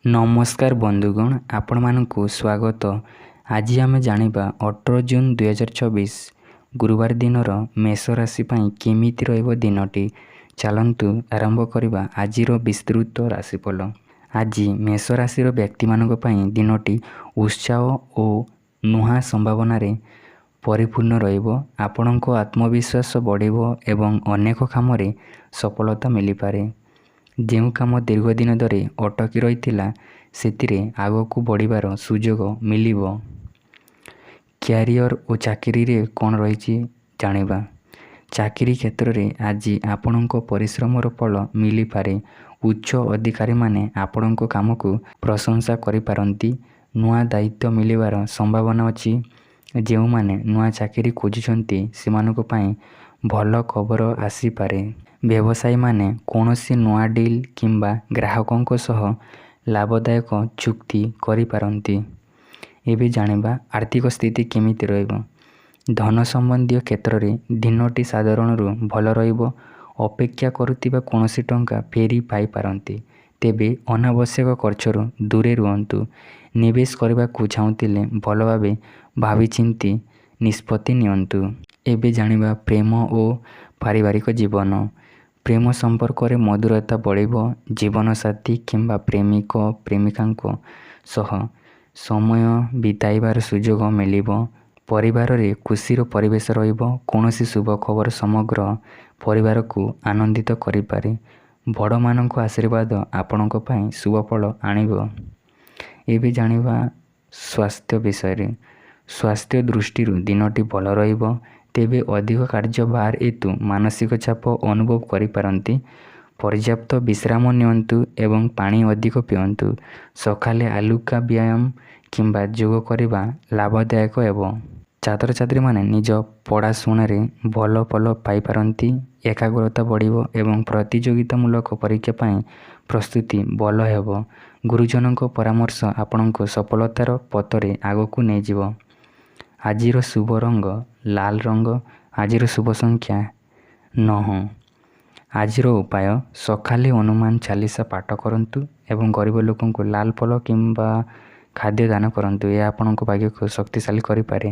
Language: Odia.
ନମସ୍କାର ବନ୍ଧୁଗଣ, ଆପଣମାନଙ୍କୁ ସ୍ୱାଗତ। ଆଜି ଆମେ ଜାଣିବା 18 ଜୁନ 2026 ଗୁରୁବାର ଦିନର ମେଷ ରାଶି ପାଇଁ କେମିତି ରହିବ ଦିନଟି। ଚାଲନ୍ତୁ ଆରମ୍ଭ କରିବା ଆଜିର ବିସ୍ତୃତ ରାଶିଫଳ। ଆଜି ମେଷ ରାଶିର ବ୍ୟକ୍ତିମାନଙ୍କ ପାଇଁ ଦିନଟି ଉତ୍ସାହ ଓ ନୂଆ ସମ୍ଭାବନାରେ ପରିପୂର୍ଣ୍ଣ ରହିବ। ଆପଣଙ୍କ ଆତ୍ମବିଶ୍ୱାସ ବଢ଼ିବ ଏବଂ ଅନେକ କାମରେ ସଫଳତା ମିଳିପାରେ। ଯେଉଁ କାମ ଦୀର୍ଘ ଦିନ ଧରି ଅଟକି ରହିଥିଲା, ସେଥିରେ ଆଗକୁ ବଢ଼ିବାର ସୁଯୋଗ ମିଳିବ। କ୍ୟାରିୟର ଓ ଚାକିରିରେ କ'ଣ ରହିଛି ଜାଣିବା। ଚାକିରି କ୍ଷେତ୍ରରେ ଆଜି ଆପଣଙ୍କ ପରିଶ୍ରମର ଫଳ ମିଳିପାରେ। ଉଚ୍ଚ ଅଧିକାରୀମାନେ ଆପଣଙ୍କ କାମକୁ ପ୍ରଶଂସା କରିପାରନ୍ତି। ନୂଆ ଦାୟିତ୍ୱ ମିଳିବାର ସମ୍ଭାବନା ଅଛି। ଯେଉଁମାନେ ନୂଆ ଚାକିରି ଖୋଜୁଛନ୍ତି, ସେମାନଙ୍କ ପାଇଁ ଭଲ ଖବର ଆସିପାରେ। ବ୍ୟବସାୟୀମାନେ କୌଣସି ନୂଆ ଡିଲ୍ କିମ୍ବା ଗ୍ରାହକଙ୍କ ସହ ଲାଭଦାୟକ ଚୁକ୍ତି କରିପାରନ୍ତି। ଏବେ ଜାଣିବା ଆର୍ଥିକ ସ୍ଥିତି କେମିତି ରହିବ। ଧନ ସମ୍ବନ୍ଧୀୟ କ୍ଷେତ୍ରରେ ଦିନଟି ସାଧାରଣରୁ ଭଲ ରହିବ। ଅପେକ୍ଷା କରୁଥିବା କୌଣସି ଟଙ୍କା ଫେରି ପାଇପାରନ୍ତି। ତେବେ ଅନାବଶ୍ୟକ ଖର୍ଚ୍ଚରୁ ଦୂରେ ରୁହନ୍ତୁ। ନିବେଶ କରିବାକୁ ଚାହୁଁଥିଲେ ଭଲ ଭାବେ ଭାବିଚିନ୍ତି ନିଷ୍ପତ୍ତି ନିଅନ୍ତୁ। ଏବେ ଜାଣିବା ପ୍ରେମ ଓ ପାରିବାରିକ ଜୀବନ। ପ୍ରେମ ସମ୍ପର୍କରେ ମଧୁରତା ବଢ଼ିବ। ଜୀବନସାଥୀ କିମ୍ବା ପ୍ରେମିକ ପ୍ରେମିକାଙ୍କ ସହ ସମୟ ବିତାଇବାର ସୁଯୋଗ ମିଳିବ। ପରିବାରରେ ଖୁସିର ପରିବେଶ ରହିବ। କୌଣସି ଶୁଭ ଖବର ସମଗ୍ର ପରିବାରକୁ ଆନନ୍ଦିତ କରିପାରେ। ବଡ଼ମାନଙ୍କ ଆଶୀର୍ବାଦ ଆପଣଙ୍କ ପାଇଁ ଶୁଭ ଫଳ ଆଣିବ। ଏବେ ଜାଣିବା ସ୍ୱାସ୍ଥ୍ୟ ବିଷୟରେ। ସ୍ୱାସ୍ଥ୍ୟ ଦୃଷ୍ଟିରୁ ଦିନଟି ଭଲ ରହିବ। ତେବେ ଅଧିକ କାର୍ଯ୍ୟଭାର ହେତୁ ମାନସିକ ଚାପ ଅନୁଭବ କରିପାରନ୍ତି। ପର୍ଯ୍ୟାପ୍ତ ବିଶ୍ରାମ ନିଅନ୍ତୁ ଏବଂ ପାଣି ଅଧିକ ପିଅନ୍ତୁ। ସକାଳେ ହାଲୁକା ବ୍ୟାୟାମ କିମ୍ବା ଯୋଗ କରିବା ଲାଭଦାୟକ ହେବ। ଛାତ୍ରଛାତ୍ରୀମାନେ ନିଜ ପଢ଼ାଶୁଣାରେ ଭଲ ଫଳ ପାଇପାରନ୍ତି। ଏକାଗ୍ରତା ବଢ଼ିବ ଏବଂ ପ୍ରତିଯୋଗିତାମୂଳକ ପରୀକ୍ଷା ପାଇଁ ପ୍ରସ୍ତୁତି ଭଲ ହେବ। ଗୁରୁଜନଙ୍କ ପରାମର୍ଶ ଆପଣଙ୍କୁ ସଫଳତାର ପଥରେ ଆଗକୁ ନେଇଯିବ। ଆଜିର ଶୁଭ ରଙ୍ଗ ଲାଲ ରଙ୍ଗ। ଆଜିର ଶୁଭ ସଂଖ୍ୟା 9। ଆଜିର ଉପାୟ: ସକାଳେ ହନୁମାନ ଚାଳିଶା ପାଠ କରନ୍ତୁ ଏବଂ ଗରିବ ଲୋକଙ୍କୁ ଲାଲ ଫଳ କିମ୍ବା ଖାଦ୍ୟ ଦାନ କରନ୍ତୁ। ଏହା ଆପଣଙ୍କ ଭାଗ୍ୟକୁ ଶକ୍ତିଶାଳୀ କରିପାରେ।